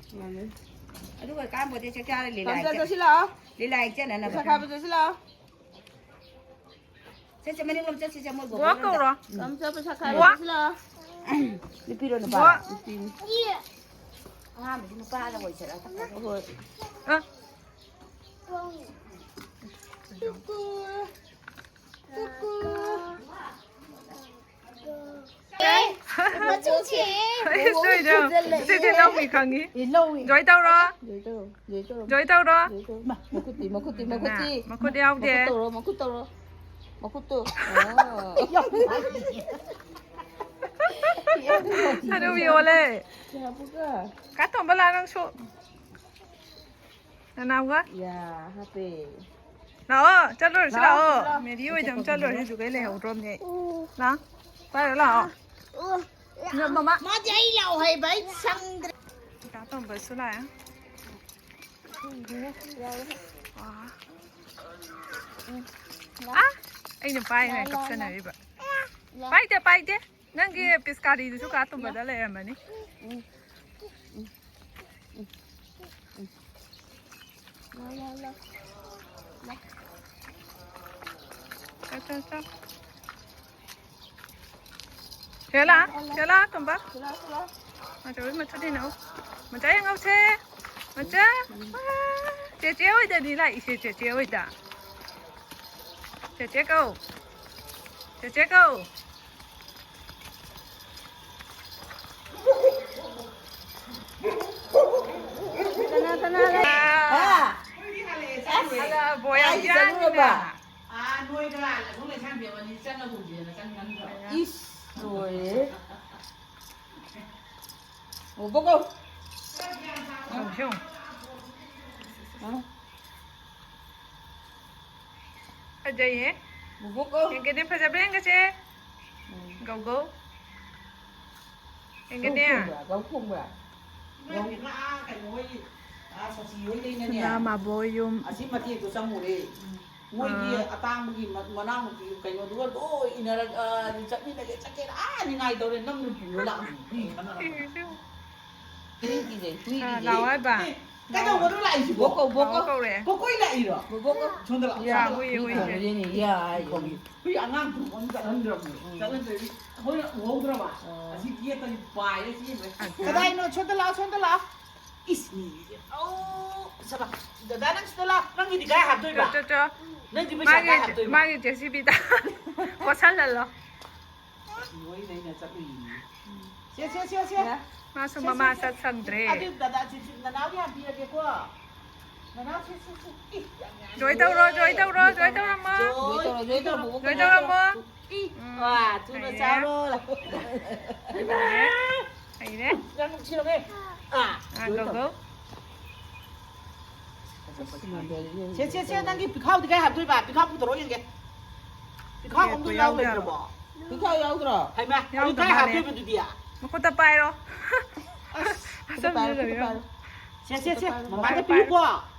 ꯑꯗꯨꯒ ꯀꯥꯝꯕꯣꯗꯤ ꯆꯥꯛ ꯆꯥꯔ ꯂꯤꯂꯥ ꯇꯝꯆꯥ ꯆꯠ-, ꯆꯠꯁꯤ ꯂꯥꯛꯑꯣ꯫ ꯂꯤꯂꯥ ꯍꯦꯛ ꯆꯠꯅꯅꯕ꯫ ꯄꯩꯁꯥ ꯈꯥꯏꯕ ꯆꯠꯁꯤ ꯂꯥꯛꯑꯣ꯫ ꯆꯠꯁꯦ, ꯃꯅꯤꯡꯂꯣꯝ ꯆꯠꯁꯤꯁꯦ, ꯃꯣꯏ ꯕꯣꯕꯣꯛ ꯕꯣꯕꯣꯛ ꯀꯧꯔꯣ꯫ ꯂꯝꯆꯠ ꯄꯩꯁꯥ ꯈꯥꯏꯕ ꯕꯣꯕꯣꯛ꯫ ꯆꯠꯁꯤ ꯂꯥꯛꯑꯣ꯫ ꯅꯨꯄꯤꯔꯣ ꯅꯨꯄꯥꯔꯣ? ꯕꯣꯕꯣꯛ꯫ ꯅꯨꯄꯤꯅꯤ꯫ ꯑꯉꯥꯡꯕꯁꯤ ꯅꯨꯄꯥꯗ ꯑꯣꯏꯖꯔꯒ꯫ ꯍꯣꯏ꯫ ꯑ꯫ ꯀꯨꯀꯨ꯫ ꯀꯨꯀꯨ꯫ ꯃꯆꯨꯁꯦ꯫ ꯁꯤꯗꯤ ꯂꯧꯅꯤ ꯈꯪꯉꯤ꯫ ꯑꯦ, ꯂꯧꯏ꯫ ꯖꯣꯏ ꯇꯧꯔꯣ꯫ ꯖꯣꯏ ꯇꯧꯔꯣ, ꯖꯣꯏ ꯇꯧꯔꯣ꯫ ꯖꯣꯏ ꯇꯧꯔꯣ꯫ ꯖꯣꯏ ꯇꯧꯔꯣ꯫ ꯃꯥ, ꯃꯈꯨꯠꯇꯤ, ꯃꯈꯨꯠꯇꯤ, ꯃꯈꯨꯠꯇꯤ꯫ ꯃꯈꯨꯠ ꯌꯥꯎꯗꯦ꯫ ꯃꯈꯨꯠ ꯇꯧꯔꯣ, ꯃꯈꯨꯠ ꯇꯧꯔꯣ꯫ ꯃꯈꯨꯠꯇꯣ꯫ ꯑꯣ꯫ ꯍꯅꯨꯕꯤ ꯑꯣꯜꯂꯦ꯫ ꯀꯌꯥ ꯄꯨꯀꯥ? ꯀꯥꯇꯣꯝꯕ ꯂꯥꯛꯑꯣ ꯅꯪꯁꯨ꯫ ꯅꯅꯥꯎꯒ꯫ ꯌꯥ, ꯍꯥꯞꯄꯦ꯫ ꯂꯥꯛꯑꯣ, ꯆꯠꯂꯨꯔꯁꯤ ꯂꯥꯛꯑꯣ, ꯂꯥꯛꯑꯣ꯫ ꯆꯠꯂꯣ꯫ ꯃꯦꯔꯤ ꯍꯣꯏꯗ ꯑꯃꯨꯛ ꯆꯠꯂꯨꯔꯁꯤ, ꯑꯗꯨꯒ ꯑꯩ ꯂꯩꯍꯧꯗ꯭ꯔꯣꯝꯅꯦ ꯑꯩ꯫ ꯑꯣ꯫ ꯂꯥꯛꯑꯣ꯫ ꯄꯥꯏꯔꯣ ꯂꯥꯛꯑꯣ꯫ ꯑꯣ꯫ ꯃꯃꯥ꯫ ꯃꯥꯗꯤ ꯑꯩ ꯂꯥꯛꯑꯣ ꯍꯥꯏꯕ, ꯑꯩ ꯁꯪꯗ꯭ꯔꯦ꯫ ꯀꯥꯇꯣꯝꯕꯁꯨ ꯂꯥꯛꯑꯦ꯫ ꯋꯥ꯫ ꯑ? ꯑꯩꯅ ꯄꯥꯏꯔꯤꯉꯩ ꯀꯞꯁꯟꯅꯔꯤꯕ꯫ ꯄꯥꯏꯗꯦ, ꯄꯥꯏꯗꯦ꯫ ꯅꯪꯒꯤ ꯄꯤꯁꯀꯥꯔꯤꯗꯨꯁꯨ ꯀꯥꯇꯣꯝꯕꯗ ꯂꯩꯔꯝꯃꯅꯤ꯫ ꯂꯥꯎ, ꯂꯥꯎ, ꯂꯥꯎ꯫ ꯂꯥꯎ꯫ ꯆꯠ, ꯆꯠ, ꯆꯠ꯫ ꯁꯤꯗ ꯂꯥꯛ, ꯁꯤꯗ ꯂꯥꯛ, ꯇꯣꯝꯕ꯫ ꯁꯤꯗ ꯂꯥꯛ, ꯁꯤꯗ ꯂꯥꯛ꯫ ꯃꯆꯥ ꯍꯣꯏ ꯃꯆꯥ ꯌꯦꯡꯉꯛꯎ꯫ ꯃꯆꯥ ꯌꯦꯡꯉꯛꯎꯁꯦ꯫ ꯃꯆꯥ꯫ ꯆꯦꯆꯦ ꯍꯣꯏꯗꯅꯤ ꯂꯥꯛꯏꯁꯦ, ꯆꯦꯆꯦ ꯍꯣꯏꯗ꯫ ꯆꯦꯆꯦ ꯀꯧ꯫ ꯆꯦꯆꯦ ꯀꯧ꯫ ꯀꯅꯥ ꯀꯅꯥ ꯂꯩ? ꯍꯥ? ꯑꯁ, ꯑꯂꯥ, ꯕꯣ ꯌꯥꯝ ꯀꯥꯏꯗ ꯌꯥꯡꯉꯤꯅ꯫ ꯆꯠꯂꯨꯔꯕ? ꯑꯥ, ꯅꯣꯏꯗ ꯑꯗꯨꯝ ꯂꯩꯁꯥꯡ ꯕꯦꯝ ꯑꯅꯤ ꯆꯪꯉꯒꯨꯝꯁꯦꯅ ꯆꯪꯉꯝꯗ꯭ꯔꯣ? ꯏꯁ, ꯂꯣꯏꯔꯦ꯫ ꯕꯣꯕꯣꯛ ꯀꯧ꯫ ꯌꯦꯡꯉꯨ, ꯌꯦꯡꯉꯨ꯫ ꯑ? ꯐꯖꯩꯍꯦ꯫ ꯕꯣꯕꯣꯛ ꯀꯧ꯫ ꯌꯦꯡꯒꯦꯅꯦ, ꯐꯖꯕ꯭ꯔꯥ ꯌꯦꯡꯒꯦꯁꯦ꯫ ꯎꯝ꯫ ꯒꯧ ꯒꯧ꯫ ꯌꯦꯡꯒꯦꯅꯦ꯫ ꯒꯧ ꯈꯣꯡꯕ꯭ꯔꯥ? ꯒꯧ ꯈꯣꯡꯕ꯭ꯔꯥ? ꯒꯧ꯫ ꯏꯃꯥ, ꯀꯩꯅꯣ ꯍꯣꯏ, ꯑꯥ, ꯁꯣꯁꯤ ꯍꯣꯏꯗꯩꯅꯅꯦ꯫ ꯁꯅꯥ ꯃꯥꯕꯣ ꯌꯨꯝ꯫ ꯑꯁꯤ ꯃꯇꯦꯛꯇꯣ ꯆꯪꯉꯨꯔꯦ꯫ ꯃꯣꯏꯒꯤ ꯑꯥ꯫ ꯑꯇꯥꯡꯕꯒꯤ ꯃ-, ꯃꯅꯥꯎꯅꯨꯄꯤ ꯀꯩꯅꯣꯗꯨꯒ ꯂꯣꯏ ꯏꯟꯅꯔ-, ꯑ, ꯆꯠꯃꯤꯟꯅꯒꯦ, ꯆꯠꯀꯦꯅ ꯑꯥ ꯅꯤꯡꯉꯥꯏ ꯇꯧꯔꯦ, ꯅꯪ ꯅꯨꯄꯤ ꯍꯣꯏ ꯂꯥꯛꯑꯝꯃꯤ꯫ ꯍꯨꯏ ꯈꯠꯅꯔꯝꯃꯤ꯫ ꯍꯨꯏ ꯈꯤꯖꯩ, ꯍꯨꯏ ꯑꯥ, ꯈꯤꯖꯩ꯫ ꯂꯥꯛꯑꯣ ꯍꯥꯏꯕ꯫ ꯑꯦ, ꯀꯩꯗꯧꯕꯅꯣ ꯂꯥꯛꯏꯁꯤꯕꯣ? ꯕꯣꯛ ꯀꯧ, ꯕꯣꯛ ꯀꯧ꯫ ꯀꯧꯔꯦ꯫ ꯀꯣꯀꯣꯏ ꯂꯥꯛꯏꯔꯣ? ꯕꯣꯛ ꯀꯧ꯫ ꯁꯣꯝꯗ ꯂꯥꯛꯑꯣ, ꯌꯥ, ꯁꯣꯝꯗ ꯂꯥꯛꯑꯣ꯫ ꯍꯨꯏ ꯈꯣꯡꯉꯤꯅꯦ, ꯌꯥ ꯍꯥꯏꯁꯦ꯫ ꯈꯣꯡꯉꯤ꯫ ꯍꯨꯏ ꯑꯉꯥꯡ ꯄꯨꯔꯛꯑꯣ ꯆꯠꯍꯟꯗ꯭ꯔꯕꯅꯦ꯫ ꯎꯝ꯫ ꯆꯠꯍꯟꯗ꯭ꯔꯗꯤ ꯑꯩꯈꯣꯏꯅ ꯎꯍꯧꯗ꯭ꯔꯕ꯫ ꯑꯣ꯫ ꯑꯁꯤ ꯒꯦꯠꯇꯒꯤ ꯄꯥꯏꯔ ꯆꯦꯟꯈ꯭ꯔꯦ꯫ ꯑ꯫ ꯀꯗꯥꯏꯅꯣ? ꯁꯣꯝꯗ ꯂꯥꯛꯑꯣ, ꯁꯣꯝꯗ ꯂꯥꯛꯑꯣ꯫ ꯏꯁ, ꯃꯤꯒꯤꯗꯤ꯫ ꯑꯧ, ꯁꯕꯥ꯫ ꯗꯗꯥ, ꯅꯪ ꯁꯤꯗ ꯂꯥꯎ꯫ ꯅꯪꯒꯤꯗꯤ ꯀꯥꯏ ꯍꯥꯞꯇꯣꯏꯕ? ꯆꯣ, ꯆꯣ, ꯆꯣ꯫ ꯅꯪꯗꯤ ꯄꯩꯁꯥ ꯀꯥꯏ ꯃꯥꯒꯤ, ꯍꯥꯞꯇꯣꯏꯕ? ꯃꯥꯒꯤ ꯖꯦ ꯁꯤ ꯕꯤꯗ ꯀꯣꯠꯁꯜꯍꯜꯂꯣ꯫ ꯑꯁ, ꯅꯣꯏ ꯂꯩꯅ ꯆꯠꯂꯨꯏꯌꯦ꯫ ꯁꯦ, ꯁꯦ, ꯁꯦ, ꯁꯦ꯫ ꯃꯥꯁꯨ ꯁꯦ, ꯃꯃꯥ ꯁꯦ, ꯁꯦ꯫ ꯆꯠ ꯁꯪꯗ꯭ꯔꯦ꯫ ꯑꯗꯨ ꯗꯗꯥ, ꯁꯤ, ꯁꯤ, ꯅꯅꯥꯎꯒꯤ ꯍꯥꯟꯅ ꯄꯤꯔꯒꯦꯀꯣ꯫ ꯅꯅꯥꯎ, ꯁꯦ, ꯁꯦ, ꯁꯦ꯫ ꯏ, ꯌꯥꯝ ꯌꯥꯝ join ꯇꯧꯔꯣ, ꯌꯦꯡꯉꯦ꯫ Join ꯇꯧꯔꯣ, join ꯇꯧꯔꯝꯃꯣ꯫ Join ꯇꯧꯔꯣ, join ꯇꯧꯔꯣ, ꯕꯣꯕꯣꯛ join ꯇꯧꯔꯝꯃꯣ꯫ ꯏ, ꯎꯝ, ꯋꯥ, ꯊꯨꯅ ꯍꯩꯔꯦ꯫ ꯆꯥꯔꯣ꯫ ꯍꯩꯔꯦ꯫ ꯍꯩꯔꯦ꯫ ꯌꯥꯝ ꯅꯨꯡꯁꯤꯔꯝꯃꯦ꯫ ꯑꯥ, ꯑꯥ, join ꯇꯧꯔꯣ꯫ ꯒꯧ, ꯒꯧ꯫ ꯁꯦ, ꯁꯦ, ꯁꯦ, ꯅꯪꯒꯤ ꯄꯤꯈꯥꯎꯗꯤ ꯀꯥꯏ ꯍꯥꯞꯇꯣꯏꯕ? ꯄꯤꯈꯥꯎ ꯄꯨꯊꯣꯔꯛꯑꯣ ꯌꯦꯡꯒꯦ꯫ ꯄꯤꯈꯥꯎ ꯑꯝꯇ ꯌꯥꯎ ꯂꯩꯇ꯭ꯔꯕꯣ? ꯄꯤꯈꯥꯎ ꯌꯥꯎꯗ꯭ꯔꯣ? ꯍꯩꯃꯥ, ꯑꯗꯨ ꯌꯥꯎꯗ ꯀꯥꯏ ꯃꯥꯜꯂꯦ꯫ ꯍꯥꯞꯇꯣꯏꯕ ꯑꯗꯨꯗꯤ? ꯃꯈꯨꯠꯇ ꯄꯥꯏꯔꯣ꯫ ꯑꯁ, ꯈꯨꯠꯇ ꯄꯥꯏꯔꯣ, ꯈꯨꯠꯇ ꯄꯥꯏꯔꯣ꯫ ꯁꯦ, ꯁꯦ, ꯁꯦ, ꯈꯨꯠꯇ ꯄꯥꯏꯔꯣ꯫ ꯃꯃꯥꯗ ꯄꯤꯌꯨꯀꯣ꯫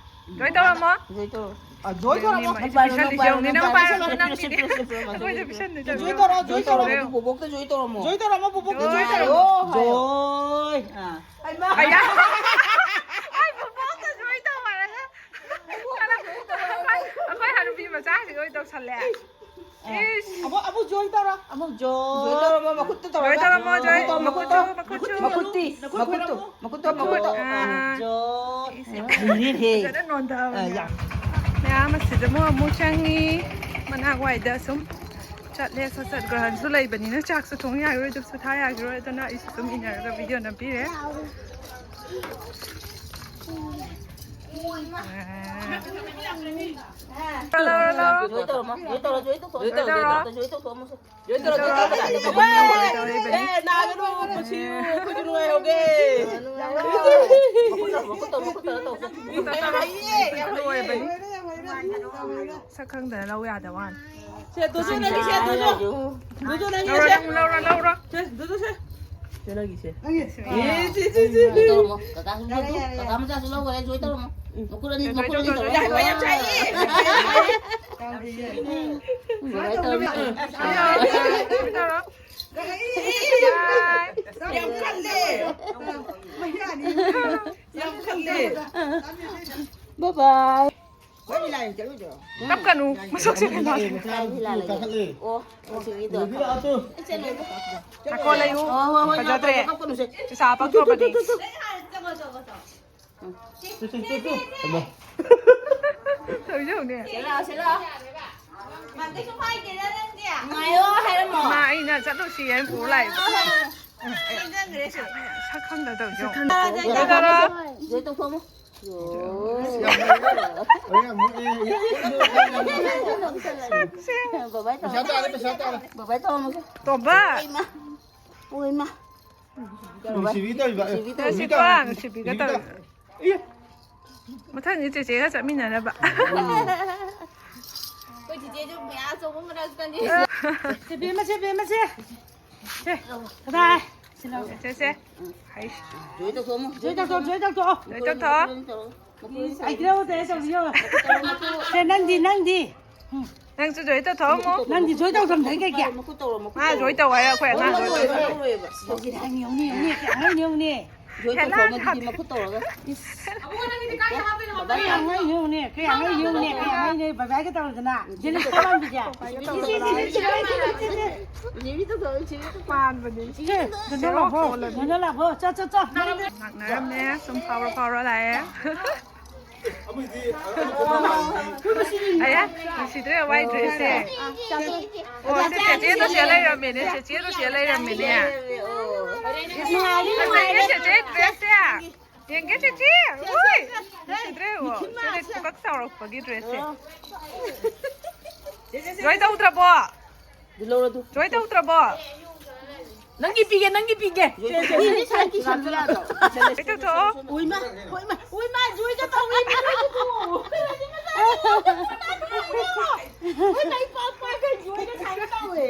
Join ꯇꯧꯔꯝꯃꯣ꯫ Join ꯇꯧꯔꯣ꯫ ꯑ, join ꯇꯧꯔꯝꯃꯣ꯫ ꯅꯪ ꯄꯥꯏꯔꯣ, ꯅꯪ ꯄꯥꯏꯔꯣ, ꯅꯪ ꯄꯥꯏꯔꯣ, ꯅꯪ ꯄꯥꯏꯔꯣ, ꯅꯪ ꯄꯥꯏꯔꯣ, ꯄꯥꯏꯔꯣ, ꯄꯥꯏꯔꯣ, ꯄꯥꯏꯔꯣ, ꯄꯥꯏꯔꯣ, ꯄꯥꯏꯔꯣ꯫ Join ꯇꯧꯔꯣ, ꯅꯪ ꯄꯥꯏꯔꯣ, ꯄꯥꯏꯔꯣ, ꯄꯥꯏꯔꯣ, ꯄꯥꯏꯔꯣ꯫ Join ꯇꯧꯔꯣ, ꯄꯥꯏꯔꯣ, ꯄꯥꯏꯔꯣ, ꯄꯥꯏꯔꯣ꯫ Join ꯇꯧꯔꯝꯃꯣ, ꯄꯨꯕꯣꯛꯇ join ꯇꯧꯔꯝꯃꯣ꯫ Join꯫ Join꯫ ꯑ꯫ ꯍꯩꯃꯥ꯫ ꯑꯌꯥ꯫ ꯃꯈꯨꯠꯁꯨ꯫ ꯃꯈꯨꯠꯇꯤ, ꯃꯈꯨꯠꯇꯣ, ꯃꯈꯨꯠꯇꯣ, ꯃꯈꯨꯠꯇꯣ꯫ ꯑꯥ꯫ ꯖꯣ꯫ ꯏꯁ, ꯐꯖꯅ ꯅꯣꯟꯊꯕꯅꯦ꯫ ꯑꯥ, ꯌꯥ꯫ ꯃꯌꯥꯝ ꯑꯁꯤꯗ ꯑꯃꯨꯛ, ꯑꯃꯨꯛ ꯆꯪꯉꯤ꯫ ꯃꯅꯥꯛ ꯋꯥꯏꯗ ꯁꯨꯝ ꯆꯠꯂꯦ꯫ ꯁꯠ ꯁꯠ ꯒ꯭ꯔꯍꯟꯁꯨ ꯂꯩꯕꯅꯤꯅ ꯆꯥꯛꯁꯨ ꯊꯣꯡ ꯌꯥꯔꯣꯏ, ꯙꯨꯞꯁꯨ ꯊꯥ ꯌꯥꯈꯤꯔꯣꯏ꯫ ꯑꯗꯨꯅ ꯑꯩꯁꯨ ꯁꯨꯝ ꯏꯟꯅꯔꯒ ꯚꯤꯗꯤꯑꯣ ꯅꯝꯕꯤꯔꯦ꯫ ꯂꯧꯔꯣ, ꯂꯧꯔꯣ, ꯂꯧꯔꯣ꯫ ꯖꯣꯏ ꯇꯧꯔꯝꯃꯣ, ꯖꯣꯏ ꯇꯧꯔꯣ, ꯖꯣꯏ ꯇꯧꯊꯣꯛꯑꯣ꯫ ꯖꯣꯏ ꯇꯧꯔꯣ, ꯖꯣꯏ ꯇꯧꯔꯣ꯫ ꯖꯣꯏ ꯇꯧꯊꯣꯛꯑꯣ, ꯃꯁꯦ꯫ ꯖꯣꯏ ꯇꯧꯔꯣ, ꯖꯣꯏ ꯇꯧꯔꯣ꯫ ꯇꯧꯔꯤꯕꯅꯤ꯫ ꯑꯦ, ꯅꯥꯒꯅꯨ, ꯄꯨꯟꯁꯤꯌꯨ, ꯑꯩꯈꯣꯏꯁꯨ ꯅꯨꯡꯉꯥꯏꯍꯧꯒꯦ꯫ ꯃꯈꯨꯠ ꯇꯧꯔꯣ, ꯃꯈꯨꯠ ꯇꯧꯔꯣ, ꯃꯈꯨꯠ ꯇꯧꯔꯣ, ꯇꯧꯔꯣ꯫ ꯌꯥꯝ ꯍꯩꯌꯦ, ꯌꯥꯝ ꯍꯩꯌꯦ꯫ ꯂꯣꯏꯔꯕꯅꯤ꯫ ꯁꯛ ꯈꯪꯗꯅ ꯂꯧ ꯌꯥꯗ ꯋꯥꯅꯤ꯫ ꯁꯦ, ꯗꯣꯗꯣ ꯅꯪꯒꯤ ꯁꯦ, ꯗꯣꯗꯣ꯫ ꯗꯣꯗꯣ ꯅꯪꯒꯤ ꯂꯧꯔꯣ, ꯁꯦ꯫ ꯅꯪ ꯂꯧꯔꯣ, ꯂꯧꯔꯣ꯫ ꯁꯦ, ꯗꯣꯗꯣ ꯁꯦ꯫ ꯁꯦ, ꯅꯪꯒꯤ ꯁꯦ꯫ ꯁꯦ, ꯁꯦ, ꯁꯦ꯫ ꯖꯣꯏ ꯇꯧꯔꯝꯃꯣ꯫ ꯀꯀꯥꯁꯨ ꯌꯥꯔꯦ, ꯌꯥꯔꯦ, ꯀꯀꯥ ꯌꯥꯔꯦ꯫ ꯃꯆꯥꯁꯨ ꯂꯧꯈꯔꯦ, ꯖꯣꯏ ꯇꯧꯔꯝꯃꯣ꯫ ꯃꯈꯨꯠ ꯑꯅꯤ, ꯃꯈꯨꯠ ꯑꯅꯤ ꯇꯧꯔꯣ꯫ ꯌꯥꯝ ꯐꯩ, ꯌꯥꯝ ꯐꯩ꯫ ꯖꯣꯏ ꯇꯧꯔꯝꯃꯣ꯫ ꯌꯥꯝ ꯈꯜꯂꯦ꯫ ꯌꯥꯝ ꯈꯜꯂꯦ꯫ ꯕꯥꯏ ꯕꯥꯏ꯫ ꯀꯞꯀꯅꯨ, ꯃꯁꯛꯁꯦ ꯀꯩꯅꯣ꯫ ꯀꯥꯏꯗ ꯂꯥꯛꯑꯒꯦ? ꯑꯣ, ꯑꯁꯤꯒꯤꯗꯣ꯫ ꯉꯥꯏꯈꯣ ꯂꯩꯌꯨ꯫ ꯍꯣꯏ, ꯍꯣꯏ, ꯍꯣꯏ, ꯐꯖꯗ꯭ꯔꯦ꯫ ꯀꯞꯀꯅꯨ, ꯀꯞꯀꯅꯨꯁꯦ꯫ ꯄꯩꯁꯥ ꯄꯛꯇ꯭ꯔꯕꯅꯤ꯫ ꯇꯧꯖꯧꯅꯦ꯫ ꯁꯤ ꯂꯥꯛꯑꯣ, ꯁꯤ ꯂꯥꯛꯑꯣ꯫ ꯉꯥꯏꯌꯣ ꯍꯥꯏꯔꯝꯃꯣ꯫ ꯃꯥ ꯑꯩꯅ ꯆꯠꯂꯨꯁꯤ ꯍꯥꯏꯅ ꯄꯨꯔ ꯂꯥꯛꯏꯕ꯫ ꯁꯛ ꯈꯪꯗ ꯇꯧꯖꯧ꯫ ꯖꯣꯏ ꯇꯧꯊꯣꯛꯑꯝꯃꯣ꯫ ꯕꯕꯥꯏ ꯇꯧꯔꯣ꯫ ꯄꯩꯁꯥ ꯇꯥꯔꯦ, ꯄꯩꯁꯥ ꯇꯥꯔꯦ꯫ ꯕꯕꯥꯏ ꯇꯧꯔꯝꯃꯣ꯫ ꯇꯣꯝꯕ꯫ ꯑꯣꯏꯃ꯫ ꯑꯣꯏꯃ꯫ ꯅꯨꯡꯁꯤꯕꯤ ꯇꯧꯔꯤꯕ꯫ ꯅꯨꯡꯁꯤꯕꯤꯒ ꯅꯨꯡꯁꯤꯕꯤ ꯇꯧꯔꯤꯕ꯫ ꯇꯧꯔꯤꯕ꯫ ꯏꯌꯥ꯫ ꯃꯊꯪꯗꯤ ꯆꯦꯆꯦꯒ ꯆꯠꯃꯤꯟꯅꯅꯕ꯫ ꯑꯩꯈꯣꯏ ꯆꯦꯆꯦꯁꯨ ꯃꯌꯥꯝ ꯑꯆꯧꯕ ꯃꯅꯥꯛꯇꯅꯤ꯫ ꯁꯦ, ꯕꯦꯝꯃ, ꯁꯦ, ꯕꯦꯝꯃ, ꯁꯦ꯫ ꯁꯦ, ꯀꯗꯥꯏ? ꯁꯤ ꯂꯧ꯫ ꯁꯦ, ꯁꯦ꯫ ꯍꯩꯁ꯫ ꯖꯣꯏ ꯇꯧꯊꯣꯛꯑꯝꯃꯣ꯫ ꯖꯣꯏ ꯇꯧꯊꯣꯛꯑꯣ, ꯖꯣꯏ ꯇꯧꯊꯣꯛꯑꯣ꯫ ꯖꯣꯏ ꯇꯧꯊꯣꯛꯑꯣ꯫ ꯃꯈꯨꯠ ꯑꯅꯤ ꯇꯧꯔꯣ꯫ ꯃꯈꯨꯠ ꯑꯅꯤ ꯇꯧꯔꯣ꯫ ꯁꯦ, ꯅꯪꯗꯤ, ꯅꯪꯗꯤ? ꯅꯪꯁꯨ ꯖꯣꯏ ꯇꯧꯊꯣꯛꯑꯝꯃꯣ꯫ ꯅꯪꯗꯤ ꯖꯣꯏ ꯇꯧꯗꯝꯗꯩ ꯀꯩꯒꯤ? ꯃꯈꯨꯠ ꯇꯧꯔꯣ, ꯃꯈꯨꯠ ꯃꯥ ꯇꯧꯔꯣ꯫ ꯖꯣꯏ ꯇꯧ ꯍꯥꯏꯔ ꯑꯩꯈꯣꯏ ꯑꯉꯥꯡ ꯖꯣꯏ ꯇꯧ꯫ ꯂꯧꯔꯣꯏꯕ꯫ ꯌꯦꯡꯉꯨꯅꯦ, ꯌꯦꯡꯉꯨꯅꯦ, ꯌꯦꯡꯉꯨꯅꯦ꯫ ꯖꯣꯏ ꯇꯧꯊꯣꯛꯑꯝꯃꯗꯤ ꯃꯈꯨꯠ ꯇꯧꯔꯒ꯫ ꯏꯁ꯫ ꯕꯕꯥ ꯀꯌꯥꯝ ꯍꯩ ꯌꯦꯡꯉꯨꯅꯦ, ꯀꯌꯥꯝ ꯍꯩ ꯌꯦꯡꯉꯨꯅꯦ, ꯀꯌꯥꯝ ꯍꯩꯅꯦ, ꯕꯕꯥꯒ ꯇꯧꯔꯗꯅ꯫ ꯖꯦꯂꯤ ꯄꯥꯝꯕꯤꯁꯦ꯫ ꯖꯦꯂꯤ ꯇꯧꯊꯣꯛꯑꯣ, ꯖꯦꯂꯤ ꯇꯧꯊꯣꯛꯑꯣ꯫ ꯄꯥꯟꯕꯅꯦ꯫ ꯏꯆꯦ, ꯗꯣꯅꯥꯜ ꯂꯥꯛꯑꯣ, ꯗꯣꯅꯥꯜ ꯂꯥꯛꯑꯣ꯫ ꯆꯣ, ꯆꯣ, ꯆꯣ꯫ ꯂꯥꯛꯅꯔꯝꯃꯦ, ꯁꯨꯝ ꯐꯥꯎꯔ ꯐꯥꯎꯔ ꯂꯥꯛꯑꯦ꯫ ꯑꯌꯥ, ꯅꯨꯡꯁꯤꯗ꯭ꯔꯦ, ꯋꯥꯏ ꯗ꯭ꯔꯦꯁꯁꯦ꯫ ꯑꯣ, ꯁꯦ, ꯆꯦꯆꯦꯗꯣ ꯁꯤꯗ ꯂꯩꯔꯝꯃꯦꯅꯦ, ꯆꯦꯆꯦꯗꯣ ꯁꯤꯗ ꯂꯩꯔꯝꯃꯦꯅꯦ꯫ ꯐꯖꯩꯅꯦ ꯆꯦꯆꯦ ꯗ꯭ꯔꯦꯁꯁꯦ꯫ ꯌꯦꯡꯒꯦ ꯆꯦꯆꯦ꯫ ꯎꯏ, ꯅꯨꯡꯁꯤꯗ꯭ꯔꯦ, ꯑꯣ, ꯁꯤꯗꯤ ꯄꯨꯀꯛ ꯆꯥꯎꯔꯛꯄꯒꯤ ꯗ꯭ꯔꯦꯁꯁꯦ꯫ ꯂꯣꯏ ꯇꯧꯗ꯭ꯔꯕꯣ? ꯑꯗꯨ ꯂꯧꯔꯣ ꯑꯗꯨ꯫ ꯂꯣꯏ ꯇꯧꯗ꯭ꯔꯕꯣ? ꯅꯪꯒꯤ ꯄꯤꯒꯦ, ꯅꯪꯒꯤ ꯄꯤꯒꯦ꯫ ꯁꯦ, ꯁꯦ, ꯁꯦ, ꯁꯦ, ꯁꯦ, ꯁꯦ, ꯁꯦ, ꯁꯦ꯫ ꯂꯣꯏ ꯇꯧꯊꯣꯛꯑꯣ꯫ ꯎꯏꯃ, ꯎꯏꯃ, ꯎꯏꯃ, ꯖꯣꯏꯒ ꯇꯧꯔꯤ, ꯃꯤꯅ ꯄꯨꯊꯣꯛꯑꯣ꯫ ꯎꯏꯃ, ꯏꯄꯥ, ꯏꯄꯥꯒ ꯖꯣꯏꯒ ꯁꯥꯏꯅ ꯇꯧꯋꯦ꯫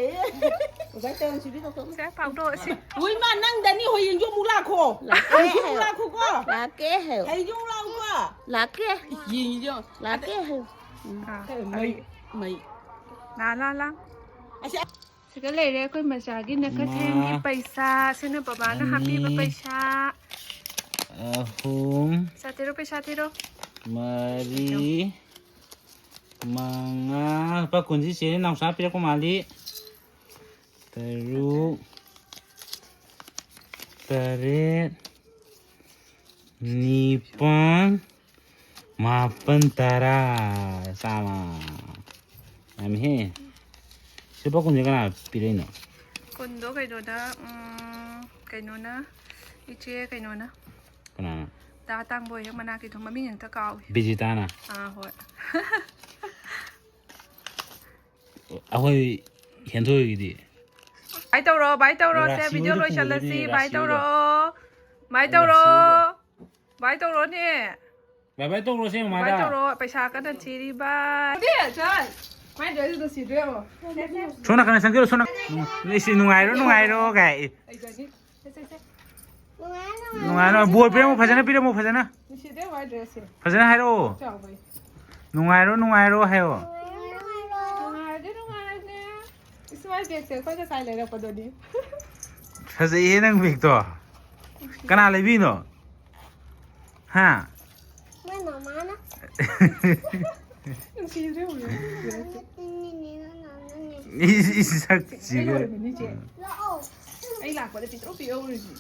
ꯑꯣꯖꯥ ꯆꯪ ꯁꯤꯗꯤ ꯇꯧꯊꯣꯛꯑꯣ꯫ ꯁꯦ, ꯐꯥꯎꯗꯣꯛꯑꯁꯤ꯫ ꯎꯏꯃ, ꯅꯪꯗꯅꯤ, ꯍꯌꯦꯡꯁꯨ ꯑꯃꯨꯛ ꯂꯥꯛꯈꯣ꯫ ꯂꯥꯛꯀꯦ ꯍꯌꯦꯡꯁꯨ ꯑꯃꯨꯛ ꯍꯥꯏꯌꯣ꯫ ꯂꯥꯛꯈꯣꯀꯣ꯫ ꯂꯥꯛꯀꯦ ꯍꯥꯏꯌꯣ꯫ ꯍꯌꯦꯡꯁꯨ ꯑꯃꯨꯛ ꯂꯥꯛꯈꯣ꯫ ꯂꯥꯛꯀꯦ꯫ ꯌꯦꯡꯉꯤꯁꯦ꯫ ꯂꯥꯛꯀꯦ ꯍꯥꯏꯌꯣ꯫ ꯎꯝ꯫ ꯑꯥ, ꯃꯩ, ꯃꯩ꯫ ꯂꯥ, ꯂꯥ, ꯂꯥ꯫ ꯑꯁꯤ ꯁꯤꯗ ꯂꯩꯔꯦ ꯑꯩꯈꯣꯏ ꯃꯆꯥꯒꯤ ꯅꯥꯀꯊꯦꯡꯒꯤ ꯃꯥ, ꯄꯩꯁꯥ꯫ ꯁꯤꯅ ꯕꯕꯥꯅ ꯍꯥꯞꯄꯤꯕ ꯑꯅꯤ, ꯄꯩꯁꯥ꯫ ꯑꯍꯨꯝ, ꯄꯩꯁꯥ ꯊꯤꯔꯣ, ꯄꯩꯁꯥ ꯊꯤꯔꯣ꯫ ꯃꯔꯤ, ꯃꯉꯥ, ꯂꯨꯄꯥ ꯀꯨꯟꯁꯤ ꯆꯦ ꯅꯥꯎꯆꯥ ꯄꯤꯔꯛꯄ ꯃꯥꯜꯂꯤ꯫ ꯇꯔꯨꯛ, ꯇꯔꯦꯠ, ꯅꯤꯄꯥꯟ, ꯃꯥꯄꯟ, ꯇꯔꯥ, ꯆꯥꯝꯃ꯫ ꯌꯥꯝꯃꯤꯍꯦ꯫ ꯁꯤ ꯂꯨꯄꯥ ꯀꯨꯟꯁꯦ ꯀꯅꯥ ꯄꯤꯔꯛꯏꯅꯣ? ꯀꯨꯟꯗꯣ ꯀꯩꯅꯣꯗ, ꯎꯝ, ꯀꯩꯅꯣꯅ, ꯏꯆꯦ ꯀꯩꯅꯣꯅ꯫ ꯀꯅꯥꯅ? ꯗꯥ ꯇꯥꯡꯕꯣꯏ ꯍꯦꯛ ꯃꯅꯥꯛꯀꯤꯗꯣ, ꯃꯃꯤꯡ ꯍꯦꯛꯇ ꯀꯥꯎꯏ꯫ ꯕꯤꯖꯤꯇꯥꯅ? ꯑꯥ, ꯍꯣꯏ꯫ ꯑꯩꯈꯣꯏ ꯍꯦꯟꯊꯣꯏꯒꯤꯗꯤ? ꯕꯥꯏ ꯇꯧꯔꯣ, ꯕꯥꯏ ꯇꯧꯔꯣ, ꯁꯦ, ꯔꯥꯁꯤ video ꯍꯣꯏꯗ ꯂꯣꯏꯁꯜꯂꯁꯤ, ꯄꯨꯗꯣꯏꯅꯦ, ꯕꯥꯏ ꯔꯥꯁꯤ ꯍꯣꯏꯗ꯫ ꯇꯧꯔꯣ꯫ ꯕꯥꯏ ꯇꯧꯔꯣ꯫ ꯔꯥꯁꯤ ꯍꯣꯏꯗ꯫ ꯕꯥꯏ ꯇꯧꯔꯣꯅꯦ꯫ ꯕꯥꯏ ꯕꯥꯏ ꯇꯧꯔꯣꯁꯦ, ꯕꯥꯏ ꯃꯃꯥꯗ꯫ ꯇꯧꯔꯣ, ꯄꯩꯁꯥ ꯀꯟꯅ ꯊꯤꯔꯤ, ꯕꯥꯏ꯫ ꯁꯣꯝ ꯅꯥꯀꯟꯗ ꯆꯪꯁꯤꯜꯂꯨ, ꯁꯣꯝ ꯅꯥꯀꯟ꯫ ꯎꯝ, ꯏꯁ, ꯅꯨꯡꯉꯥꯏꯔꯣ, ꯅꯨꯡꯉꯥꯏꯔꯣ ꯀꯥꯏ꯫ ꯅꯨꯡꯉꯥꯏꯔꯣ, ꯕꯣꯔ ꯄꯤꯔꯝꯃꯣ, ꯐꯖꯅ ꯄꯤꯔꯝꯃꯣ, ꯐꯖꯅ꯫ ꯅꯨꯡꯁꯤꯗꯦ, ꯋꯥꯏ ꯗ꯭ꯔꯦꯁꯁꯦ꯫ ꯐꯖꯅ ꯍꯥꯏꯔꯛꯑꯣ꯫ ꯆꯥꯎꯕꯩ꯫ ꯅꯨꯡꯉꯥꯏꯔꯣ, ꯅꯨꯡꯉꯥꯏꯔꯣ ꯍꯥꯏꯌꯣ꯫ ꯅꯨꯡꯉꯥꯏꯔꯗꯤ ꯅꯨꯡꯉꯥꯏꯔꯅꯦ꯫ ꯏꯁ, ꯋꯥꯏ ꯕꯦꯒꯁꯦ ꯑꯩꯈꯣꯏ ꯉꯁꯥꯏ ꯂꯩꯔꯛꯄꯗꯨꯅꯤ꯫ ꯐꯖꯩꯍꯦ ꯅꯪ ꯕꯦꯒꯇꯣ꯫ ꯀꯅꯥ ꯂꯩꯕꯤꯅꯣ? ꯍꯥ? ꯃꯣꯏ ꯃꯃꯥꯅ ꯅꯨꯡꯁꯤꯗ꯭ꯔꯦ ꯍꯧꯖꯤꯛ꯫ ꯅꯠꯇꯦꯅꯦ ꯅꯪꯅꯅꯦ꯫ ꯏꯁ, ꯏꯁ, ꯑꯩ ꯁꯛꯁꯤꯒ꯫ ꯂꯣꯏꯔꯕꯅꯤ ꯆꯦ꯫ ꯂꯥꯛꯑꯣ꯫ ꯑꯩ ꯂꯥꯛꯄꯗ ꯄꯤꯛꯇ꯭ꯔꯨ ꯄꯤꯛꯍꯧꯔꯤꯁꯤ꯫